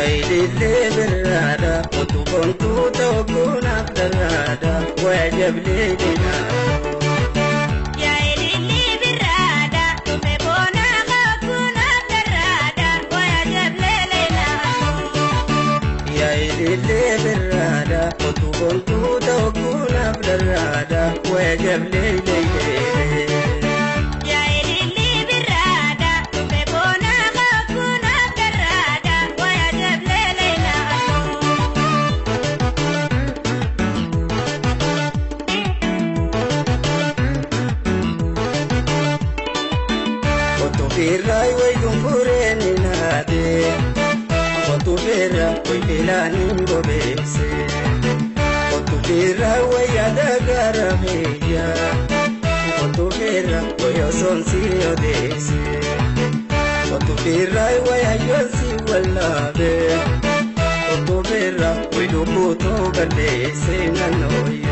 Ilillee birraadha utuboontuu tokkoon darraadha wajablee dinaa. Ilillee birraadha utuboontuu tokkoon darraadha wajablee leelee. Otuufirraa wayiin fureen naatee otuufirraa wayiilaan gobeesse otuufirraa wayi adagaara meeyyaa otuufirraa wayi osoonsi odeesse otuufirraa wayi ayyoonsi wallaabee otuufirraa wayi lubbuutoo balleesse naannooyee.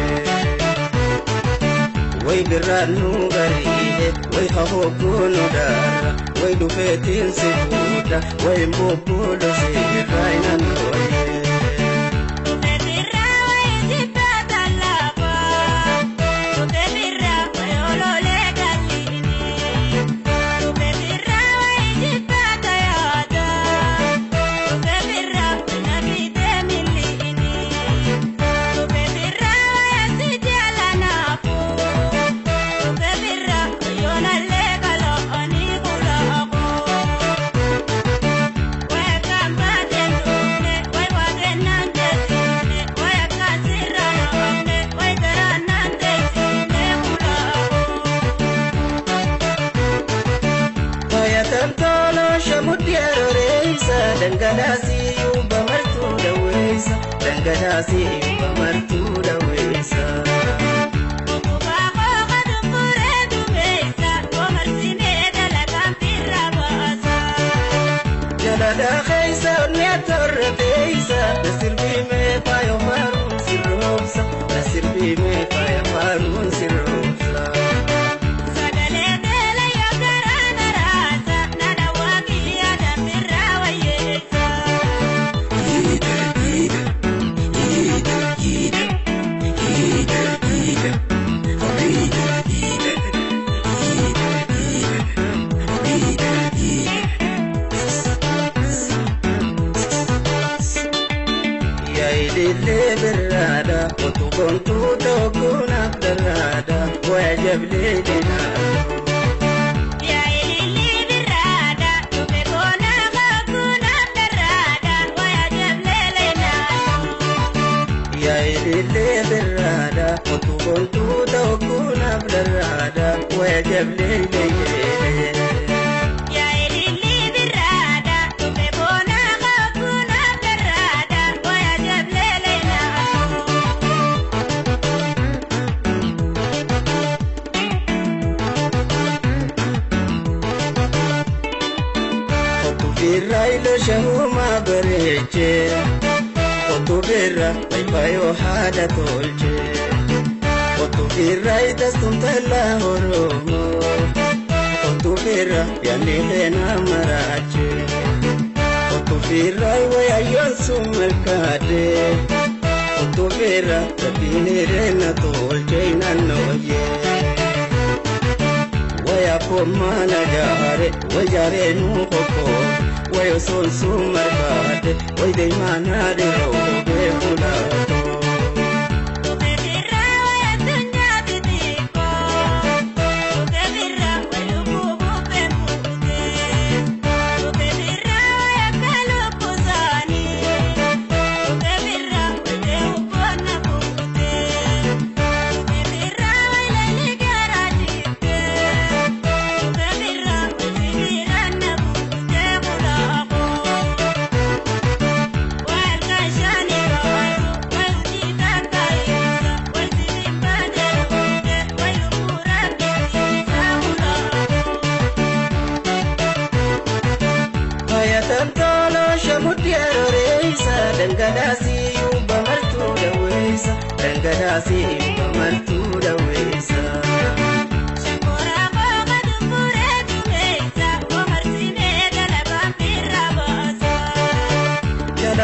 Way birraannu gariihe way hahooggoonu daarra way dhufeetiin si fuudha way mbobboolo seerraa naannooyee. Dhangalaasii yuuba martuu daweessa dhangalaasii yuuba martuu daweessa. Jaladaa keessa onnee torre teessa nasirbii faayo faaruun sirroomsa nasirbii faayo faaruun sirroomsa. Ilillee birraadha utuboontuu tokkoon darraadha wajablee dinaa. Ilillee birraadha dhufe boona kakkuun darraadha wajablee leenaa. Ilillee birraadha utuboontuu tokkoon darraadha wajablee leelee. Otuufirraa ilooshahumaa bareechee otuufirraa faayfaayoo haadha tolchee otuufirraa itastumtallaa Oromoo otuufirraa yaadni leenaa maraachee otuufirraa wayayyoon sun malkaadee otuufirraa rabbiin hireena tolchee naannooyee. Waya komaana jaare wajaare nu koko wayo sonsu markaate way deemaana diroobe fulaato. Dhangalaasii yuuba martuu daweessa dhangalaasii yuuba martuu daweessa. Shankooraa kooka dumbure dumeessa.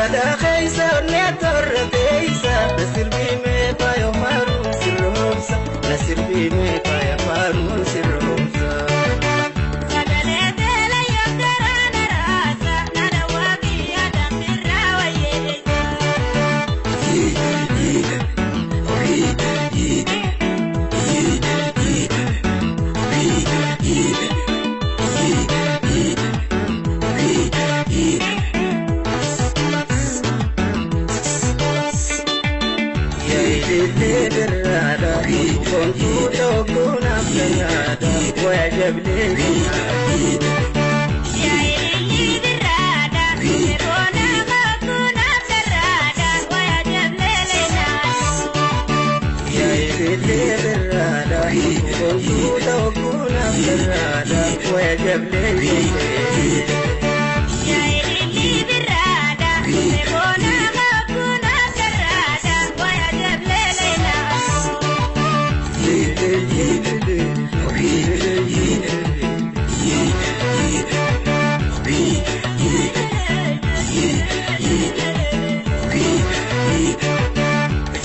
Jaalala keessa onnee torra teessa na sirbii faaya faaruun sirroomsa na sirbii faaya faaruun sirroomsa. Sagalee teela yookaraa naraasa nana waaqii adambirraa wayyeessa. Yaayillee birraadha kontuu tokko naaf kennaadha waya jablee kennaadha. Yaayillee birraadha boona kakkunaaf sararaadha waya jablee leenaadha. Yaayillee birraadha kontuu tokko naaf kennaadha waya jablee kennaadha. Yaayillee birraadha boona kakkunaaf sararaadha waya jablee leenaadha.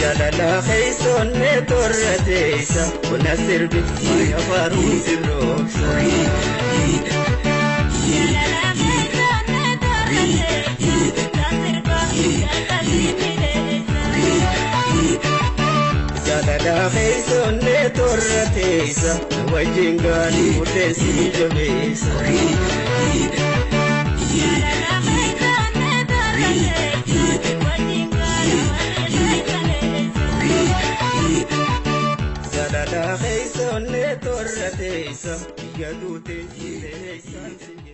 Jaalala keessa torra teessa kuna sirbi faaya faaruun sirroomsa. Jaalala keessa torra teessa wajjin gaarii murteessii jabeessa. Jaalala keessa torra teessa biyya duute teessa.